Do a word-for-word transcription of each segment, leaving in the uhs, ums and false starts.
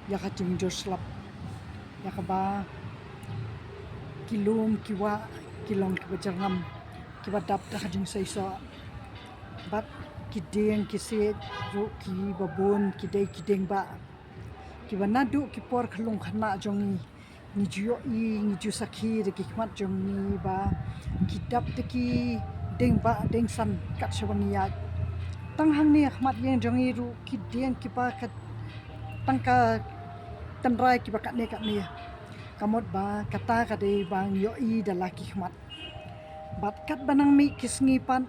ïa ka jingjur slap, ïa kaba ki lum ki wah ki long kiba jyrngam, kiba dap da ka jingseisoh. Bad ki dieng ki siej ruh kiba bun ki dei ki dieng bah, kiba naduh ki por khyllung khynnah jong ngi ngi ju ïohi, ngi ju sakhi da ki khmat jong ngi ba ki dap da ki dieng bah dieng san kat shaba ngi ïaid. Tang hangne ha khmat ïing jong ngi ruh ki dieng kiba ka tang ka tynrai kiba katne katne. Ka mut ba kata ka dei ba ngi ïohi da la ki khmat. Bad katba nang mih ki sngi pat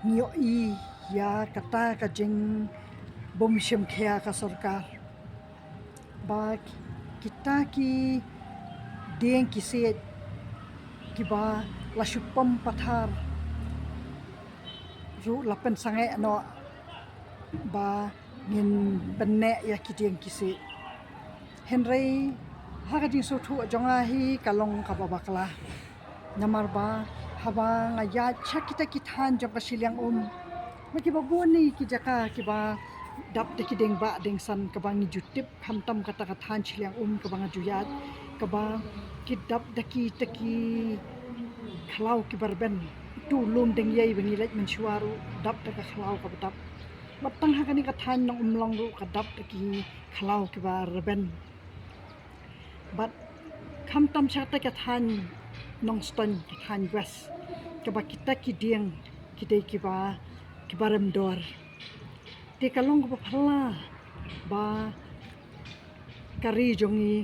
ngi ïohi ïa kata ka jingbymshim khia ka sorkar, ba kita ki dieng ki siej kiba la shu pom pathar ruh la pynsangeh noh ba ngin pynneh ïa ki dieng ki siej. Hynrei ha ka jingsngewthuh jong nga hi ka long kaba bakla. Namar ba haba nga ïaid sha kita ki thaiñ jong ka shiliang um, ba kiba bun hi ki jaka kiba dap da ki dieng bah dieng san kaba ngi ju tip, khamtam kata ka thaiñ shiliang um kaba nga ju ïaid, kaba ki dap da kita ki khlaw kiba rben. Tu lum dieng ïai ba ngi leit mynshuwa ruh dap da ka khlaw kaba dap. Bad tang ha kane ka thaiñ Nongumlong ruh ka dap da ki khlaw kiba rben. Bad khamtam sha kata ka thaiñ Nongstoiñ, ka thaiñ West, kaba kita ki dieng ki dei kiba, kiba rem dor. Te ka long kaba phylla ba ka ri jong ngi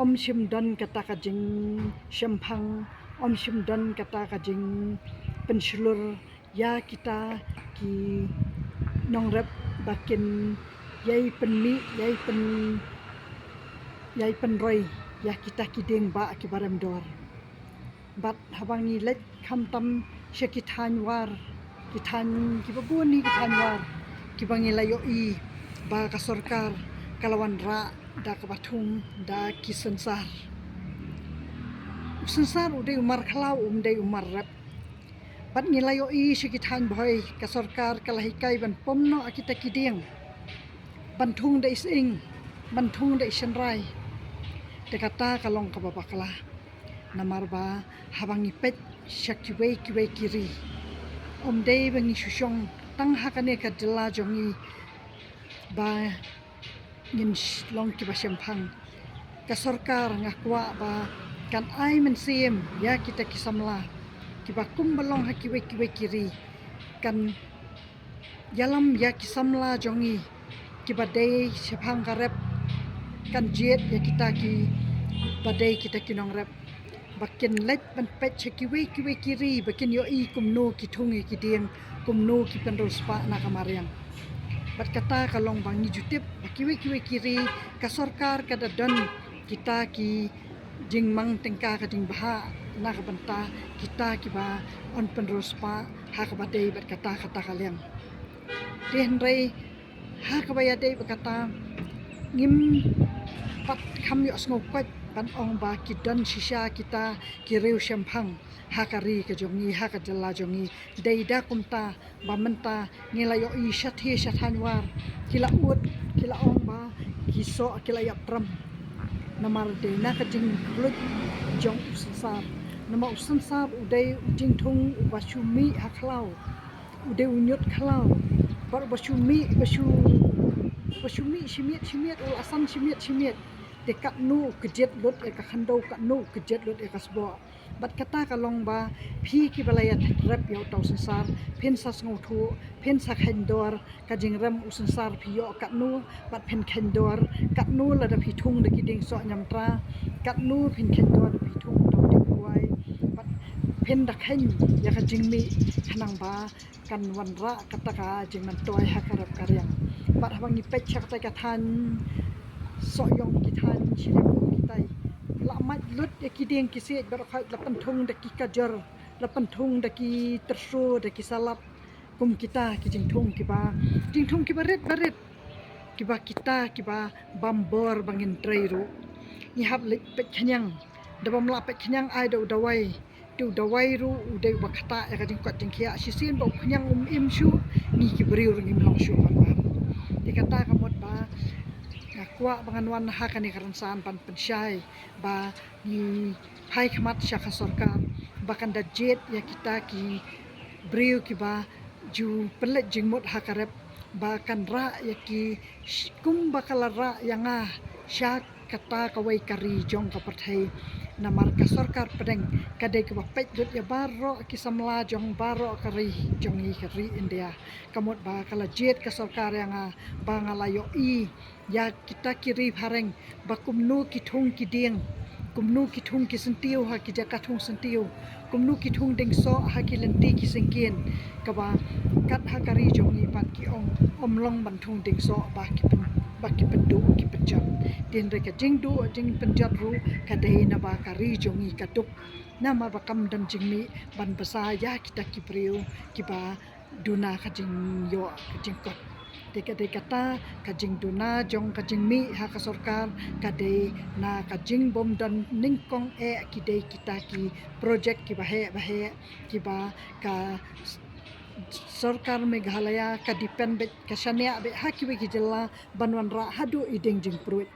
ym shym don kata ka jingshemphang, ym shym don kata ka jingpynshlur ïa kita ki nongrep ba kin ïai pynmih, ïai pyn, ïai pynroi ïa kita ki dieng bah kiba rem dor. Bad haba ngi leit khamtam sha ki thaiñ War, ki thaiñ kiba bun hi ki thaiñ War, kiba ngi la ïohi ba ka sorkar ka la wanrah da kaba thung da ki sensar. U sensar u dei u mar khlaw, um dei u mar rep. Bad ngi la ïohi sha ki thaiñ Bhoi ka sorkar ka la hikai ban pom noh ïa kita ki dieng, ban thung da i sying, ban thung da i shynrai. Te kata ka long kaba bakla. Namar ba haba ngi peit sha kiwei kiwei ki ri, um dei ba ngi shu shong tang ha kane ka jylla jong ngi ba ngin sh-, long kiba shemphang. Ka sorkar nga kwah ba kan ai mynsiem ïa kita ki samla kiba kumba long ha kiwei kiwei ki ri, kan ïalam ïa ki samla jong ngi kiba dei shaphang ka rep, kan jied ïa kita kiba dei kita ki nongrep, ba kin leit ban peit sha kiwei kiwei ki ri ba kin ïohi kumno ki thung ïa ki dieng, kumno ki pynriewspah na ka mariang. Bad kata ka long ba ngi ju tip ba kiwei kiwei ki ri ka sorkar ka da don kita ki jingmang tyngka, ka jingbha na ka bynta kita kiba yn pynriewspah ha kaba dei bad kata, kata ka liang. Te hynrei ha kaba ïadei bad kata, ngim pat kham ïohsngew koit ban ong ba ki don shisha kita ki riewshemphang ha ka ri ka jong ngi, ha ka jylla jong ngi. Dei da kumta ba mynta ngi la ïohi shatei sha thaiñ War ki la ud, ki la ong ba ki soh, ki la ïap tram. Namar dei na ka jingkhluit jong u sensar. Namar u sensar u dei u jingthung uba shu mih ha khlaw, u dei u ñiut khlaw, bad uba shu mih, uba shu, uba shu mih shi miet shi miet, u la san shi miet shi miet. Te katno u kjit lut ïa ka khyndew, katno u kjit lut ïa ka sboh. Bad kata ka long ba phi kiba la ïatrep ïa uta u sensar, phin sa sngewthuh, phin sa kheiñ dor ka jingrem u sensar, phi ïoh katno, bad phin kheiñ dor katno lada phi thung da ki dieng soh ñiamtra, katno phin kheiñ dor da phi thung da u dieng kwai, bad phin da kheiñ ïa ka jingmih khnang ba kan wanrah kata ka jingmyntoi ha ka rep ka riang. Bad haba ngi peit sha kata ka thaiñ Sohiong, ki thaiñ Shillong, kitai la mait lut ïa ki dieng ki siej, bad hooid la pynthung da ki kajor, la pynthung da ki tyrso, da ki salad, kum kita ki jingthung kiba, jingthung kiba rit ba rit, kiba kita kiba bam bor ba ngin trei ruh. Ngi hap leit peit khñiang, da bym lah peit khñiang ai da u dawai. Te u dawai ruh u dei uba ktah ïa ka jingkoit jingkhiah, shisien ba u khñiang um im shuh, ngi ki briew ruh ngim long shuh ban bam. Te kata ka mut ba Kwah ba ngan wan ha kane ka rynsan ban pynshai ba ngi phai khmat sha ka sorkar ba kan da jied ïa kita ki briew kiba ju pynleit jingmut ha ka rep ba kan rah ïa ki sh- kumba ka la rah ïa nga sha kata kawei ka ri jong ka pyrthei. Namar ka sorkar pdeng ka dei kaba peit lut ïa baroh ki samla jong baroh ka ri jong ngi ka ri India. Ka mut ba ka la jied ka sorkar ïa nga ba nga la ïohi ïa kita ki ri phareng ba kumno ki thung ki dieng, kumno ki thung ki syntiew ha ki jaka thung syntiew, kumno ki thung dieng soh ha ki lynti ki syngkien, kaba kat ha ka ri jong ngi pat ki ong ym long ban thung dieng soh ba ki pyn, ba ki pynduh ki pynjot. Te hynrei ka jingduh jingpynjot ruh ka dei naba ka ri jong ngi ka duk. Namar ba kam don jingmih ban bsa ïa kita ki briew kiba duna ka jingïoh ka jingkot. Te ka dei kata ka jingduna jong ka jingmih ha ka sorkar ka dei na ka jingbym don nyngkong eh ki dei kita ki projek kiba heh ba heh kiba ka s- sorkar Meghalaya ka depend beit ka shaniah beit ha kiwei ki jylla ban wanrah haduh i dieng jingpruid.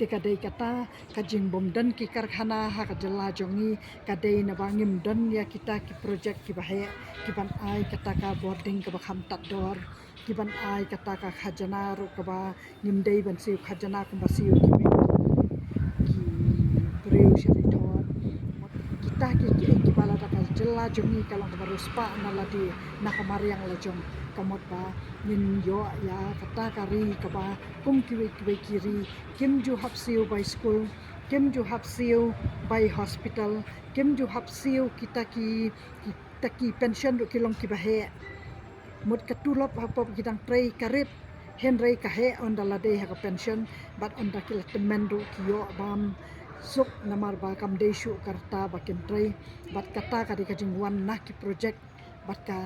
Te ka dei kata ka jingbym don ki karkhana ha ka jylla jong ngi ka dei naba ngim don ïa kita ki projek kiba heh kiban ai kata ka bording kaba kham tad dor, kiban ai kata ka khajana ruh kaba ngim dei ban siew khajana kumba siew ki mei ki briew sha ri thot. Kita ki ki kiba lada ka jylla jong ngi ka long kaba riewspah na lade na ka mariang la jong. Ka mut ba ngin ïoh ïa kata ka ri kaba kum kiwei kiwei ki ri kim ju hap siew bai skul, kim ju hap siew bai hospital, kim ju hap siew kita ki kita ki pension ruh ki long kiba heh. Mut ka tulop ha pop ki dang trei ka rit hynrei ka heh ynda la dei ha ka pension bad ynda ki la tymmen ruh ki ïoh bam suk namar ba kam dei shuh ka rta ba kin trei. Bad kata ka dei ka jingwan na ki projek bad ka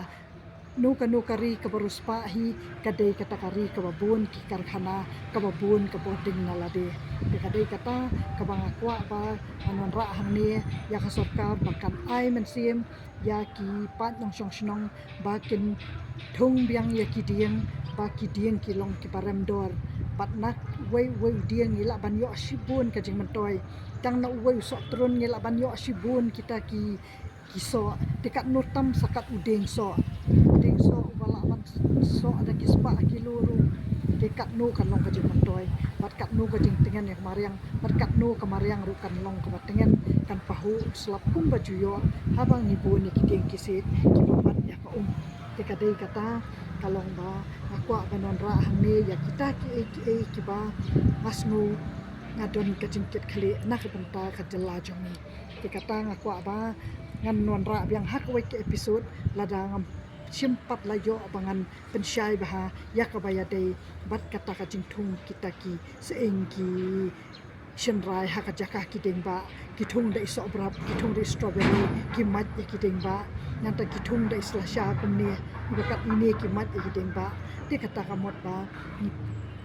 nu ka nu ka ri kaba riewspah hi ka dei kata ka ri kaba bun ki karkhana kaba bun ka bording na lade. Te ka dei kata kaba nga kwah ba ngan wanrah hangne ïa ka sorkar ba kan ai mynsiem ïa ki paid nongshong shnong ba kin thung biang ïa ki dieng ba ki dieng ki long kiba rem dor. Bad na uwei uwei u dieng ngi lah ban ïoh shibun ka jingmyntoi. Tang na uwei u sohtrun ngi lah ban ïoh shibun kita ki ki soh. Te katno tam sa kat u dieng soh. U dieng soh uba lah ban soh da ki spah kilo ruh. Te katno kan long ka jingmyntoi bad katno ka jingtngen ïa ka mariang bad katno ka mariang ruh kan long kaba tngen kan pahuh slap kumba ju ïoh haba ngi bun ïa ki dieng ki siej kiba bat ïa ka um. Te ka dei kata ka long ba nga kwah ban wanrah hangne ïa kita kiei kiei kiba nga sngew nga don ka jingkitkhlieh na ka bynta ka jylla jong ngi. Te kata nga kwah ba ngan wanrah biang ha kawei ka episode lada ngam shim pat la ïoh ba ngan pynshai bha ïa kaba ïadei bad kata ka jingthung kita ki sying ki shynrai ha ka jaka ki dieng ba ki thung da i sohbrap ki thung da i strawberry ki mait ïa ki dieng ba nangta ki thung da i slasha kumne iba kat ine ki mait ïa ki dieng ba. Te kata ka mut ba ngi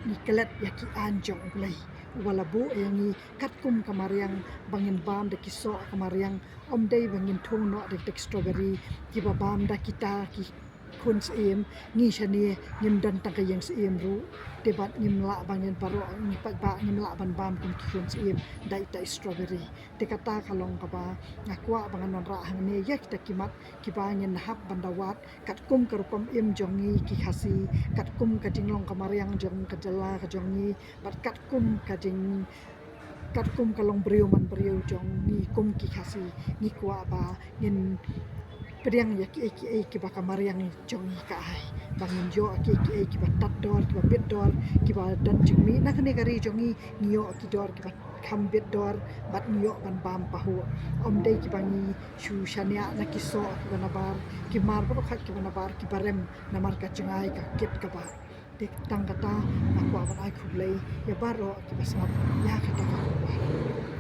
ngi klet ïa ki aiñ jong U Blei uba la buh ïa ngi katkum ka mariang ba ngin bam da ki soh ka mariang. Ym dei ba ngin thung noh da kita ki strawberry kiba bam da kita ki khun syiem. Ngi shane ngim don tang ka ïing syiem ruh te bad ngim lah ba ngin baroh ngi pat ba ngim lah ban bam kum ki khun syiem da ita i strawberry. Te kata ka long kaba nga kwah ba ngan wanrah hangne ïa kita ki mat kiba ngin hap ban da wad katkum ka rukom im jong ngi ki Khasi, katkum ka jinglong ka mariang jong ka jylla ka jong ngi bad katkum ka jing katkum ka long briew man briew jong ngi kum ki Khasi. Ngi kwah ba ngin pdiang ïa kiei kiei kiba ka mariang jong ngi ka ai ba ngin ïoh kiei kiei kiba tad dor kiba bit dor kiba don jingmih na kane ka ri jong ngi. Ngi ïoh ki dor kiba kham bit dor bad ngi ïoh ban bam pahuh. Ym dei kiba ngi shu shaniah na ki soh kiba nabar ki mar baroh khat kiba nabar kiba rem namar ka jngai ka kit kaba. Te tang kata nga kwah ban ai khublei ïa baroh kiba sngap ïa kata ka khubor.